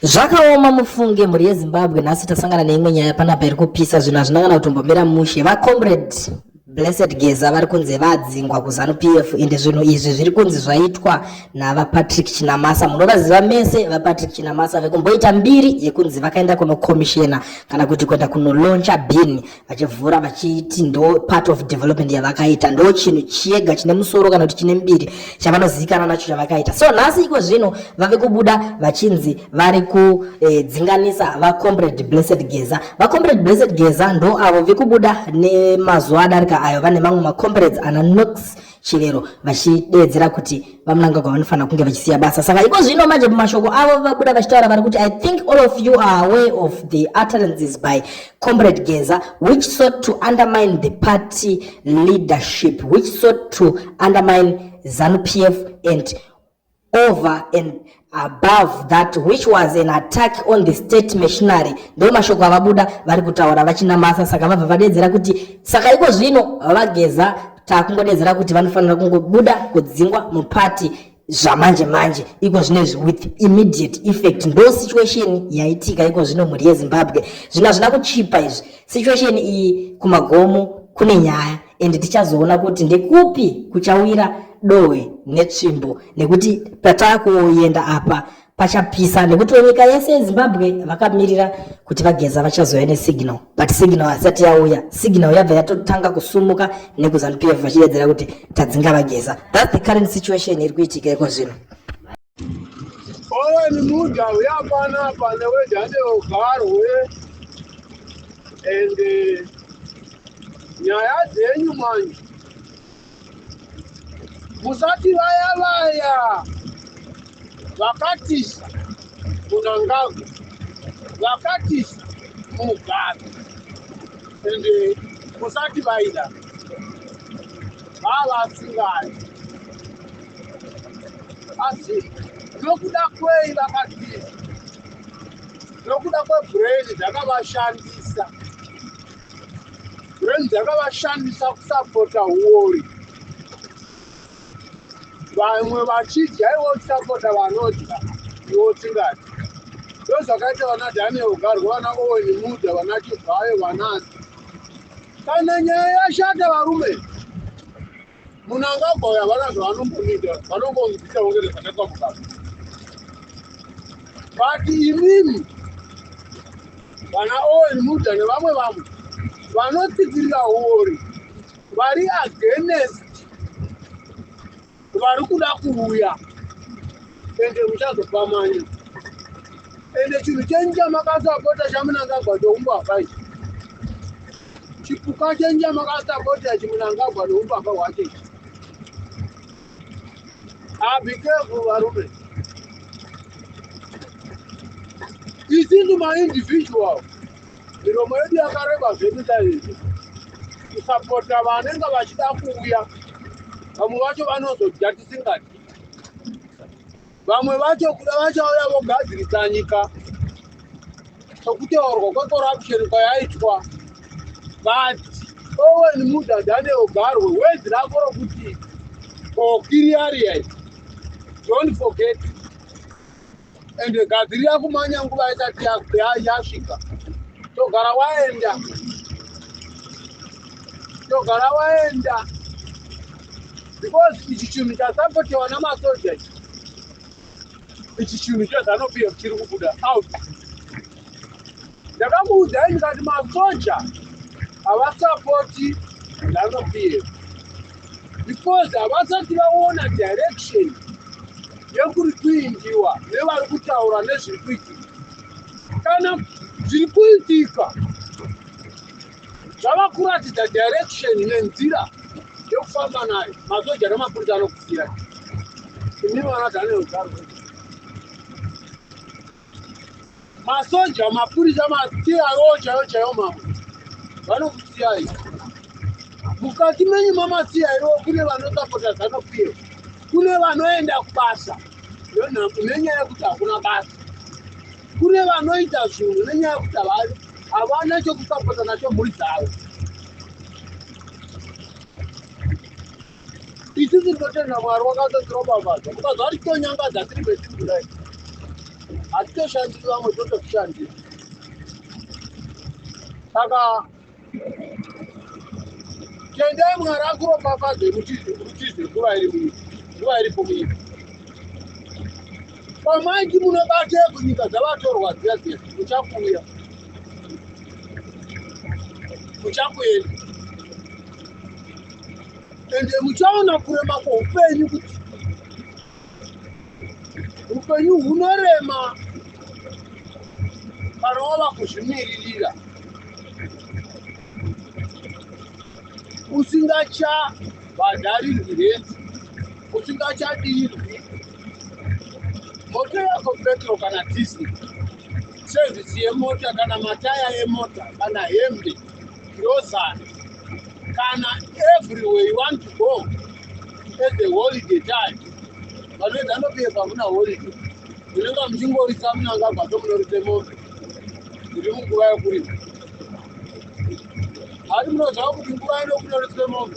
Zvakaoma mufunge mhuri yeZimbabwe, nhasi tasangana neimwe nyaya panapa iri kupisa, zvinhu hazvina kana kutombomira mushe. VaComrade Blessed Geza vari kunzi vadzingwa kuZanu PF, ende zvinhu izvi zviri kunzi zvaitwa navaPatrick Chinamasa. Munovaziva mese vaPatrick Chinamasa vekumboita mbiri yekunzi vakaenda kunokomishena kana kuti kuenda kunoloncha bin vachivhura vachiti ndo part of development yavakaita, ndo chinhu chiega chine musoro kana kuti chine mbiri chavanozivikanwa nacho chavakaita. So nhasi iko zvino vave kubuda vachinzi vari kudzinganisa eh, vacomrade Blessed Geza. VaComrade Blessed Geza ndo avo vekubuda nemazuva adarika ayo vane mamwe macomrades ana Knox Chivero vachideedzera kuti VaMnangagwa vanofanira kunge vachisiya basa. Saka iko zvino manje mumashoko avo vabuda vachitaura vari kuti, I think all of you are aware of the utterances by Comrade Geza which sought to undermine the party leadership, which sought to undermine ZANU PF and over and above that which was an attack on the state machinery. Ndo mashoko avabuda vari kutaura vaChinamasa. Saka vabva vadeedzera kuti saka iko zvino vaGeza takungodeedzera kuti vanofanira kungobuda kudzingwa mupati zvamanje manje iko zvinezvi with immediate effect. Ndo situation yaitika iko zvino mhuri yeZimbabwe. Zvino hazvina kuchipa izvi, situation iyi kumagomo kune nyaya, and tichazoona kuti ndekupi kuchawira dohwe netsvimbo, nekuti patakuenda apa pachapisa, nekuti nyika yese yeZimbabwe vakamirira kuti vaGeza vachazouya nesignal, but signal hasati yauya. Signal yabva yatotanga kusumuka nekuZANU PF vachidedzera kuti tadzinga vaGeza. That's the current situation iri kuitika iko zvino. Owen Mudha uya panapa newe Daniel Garwe and nyaya dzenyu manje musati vaya vaya vakatisa Mnangagwa, vakatisa Mugabe, and musati vaida vavasingai, asi nokuda kwei vakatiza? Nokuda kwebrain dzakavashandisa, brain dzakavashandisa kusapota huori, vamwe vachidya, iwo uchisapota vanodya, iwo usingadi. Ndo zvakaita vana Daniel Garwe, vana Owen Mudha, vana Chivhayo, vanasi. Kana nyaya yashata, varume, Mnangagwa uyo havana zvavanombonida, vanongonzwisa vongere zvakaitwa Mugabe. But imimi vana Owen Mudha nevamwe vamwe vanotsikirira huori, vari against vari kuda kuuya, ende muchazopamanya. Ende chinhu chenyu chamakasapota chaMnangagwa choumbavha ichi, chipuka chenyu chamakasapota chiMnangagwa neumbavha hwacho ichi. Ah, be careful varume. Isusu maindividual, miromo yedu yakareba zvedu chaizvi kusapota vanenge vachida kuuya. Vamwe vacho vanozodya tisingadi, vamwe vacho kuda vachauya vogadzirisa nyika sokutaurwa kwecorruption kwayaitwa. But Owen Mudha, Daniel Garwe, wedzi rako rokuti okiriaria, don't forget and gadzirira kumanya nguva isati yasvika. Togara waenda, togara waenda, because ichi chinhu chasapotewa namasoja ichi, ichi chinhu cheZANU PF chiri kubuda out. Ndakakuudzai ndikati masoja havasapoti ZANU PF because havasati vaona direction yekuri kuindiwa nevari kutaura nezviri kuitika. Kana zviri kuitika zvava kuratidza direction nenzira yekufamba nayo, masoja nemapurisa anokusiya imi vana Daniel Garwe. Masoja, mapurisa, maCIO chaiyo chaiyo, mamwe vanokusiyai. Mukati menyu mamaCIO kune vanosapota ZANU PF, kune vanoenda kubasa nenyaya yekuti hakuna basa, kune vanoita zvinhu nenyaya yekuti havana chokusapota nacho mhuri dzavo. Isusu tinotenda Mwari wakatotiropafadza. Mukazwa ritonyangadza tiri petiri kudai. Hatitoshandiri vamwe, totozvishandira. Saka tendai Mwari akuropafadze mutize nguva iri munyika, nguva iripo munyika. Pamaiti munobate kunyika dzavatorwa dziya dziya, muchakuuya, muchakuenda, ende muchaona kurema kweupenyu, kuti upenyu hunorema kana wava kuzvimiririra, usingachabhadharirwi rent, usingachadirwi moto yako petrol kana diesel, service yemota kana mataya emota kana hembe, grocery, kana everywhere you want to go at the holiday time. Vanoenda ndopiye pamuna holiday, munenge muchingorisa Munangagwa somunorise mombe iri munguva yekurima. Asi munoziva kuti nguva ino kunoriswe mombe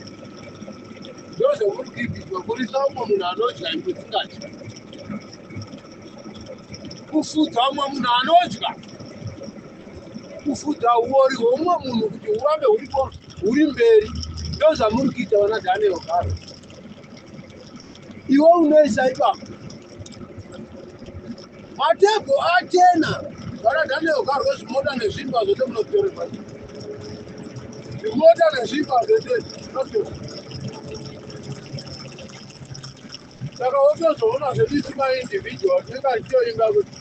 ndozvemuri kuipiswa, kurisa umwe munhu anodya imwe singadyi, kufudza umwe munhu anodya, kufudza uori hweumwe munhu kuti hurambe huripo, huri mberi. Ndozvamuri kuita, vana Daniel Garo. Iwe unoisa ipapo matebho atena, vana Daniel Garo, zvimota nezvimba zvose munotorerwa, zvimota nezvimba zvese zvinotorwa. Saka wotozoona zvedisi maindividual tinenge achitoimba kuti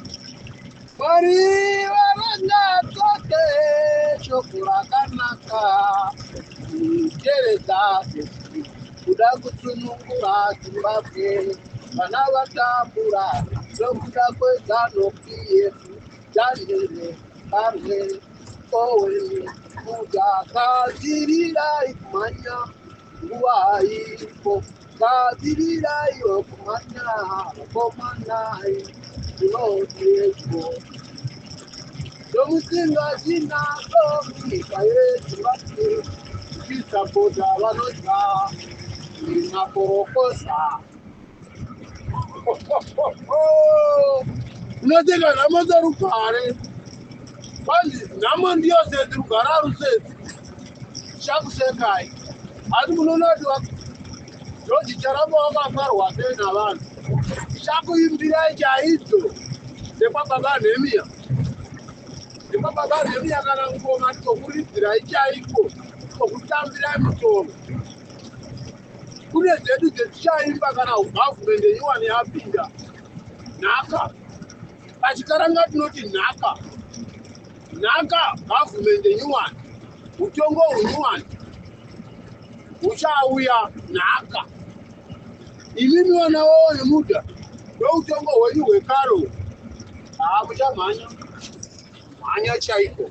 Mwari varangatsoke shoko rakanaka, kuteredza kuda kusunungura Zimbabwe, vana vatambura nokuda kweZANU PF. Daniel Garwe, Owen Mudakazirirai kumhanya, nguva iripo, gadziriraiwo kumhanya, vakomanai, tinotedyo tomusingazinako munyika yeZimbabwe, tichisapota vanodya makorokoza. Unoteka nhamo dzerugare, kwanzi nhamo ndiyo sedzi, rugare harusedzi. Chakusekai, asi munoona kuti George Charamba wakafarwa sei navanhu. Chakuimbirai chaidzo sekwababa Nhemiya, sekwababa Nhemiya, kana ngoma tokuridzirai chaiko, tokutambirai musoro. Kune dzedu dzetichaimba kana gavhumendi yenyuwani yapinda. Nhaka pachikaranga tinoti nhaka, nhaka gavhumendi yenyuwani, utongo hunyuwani huchauya, nhaka. Imimi vana wavo nemuda ndoutongo hwenyu hwekare. Haa, muchamhanya mhanya chaiko.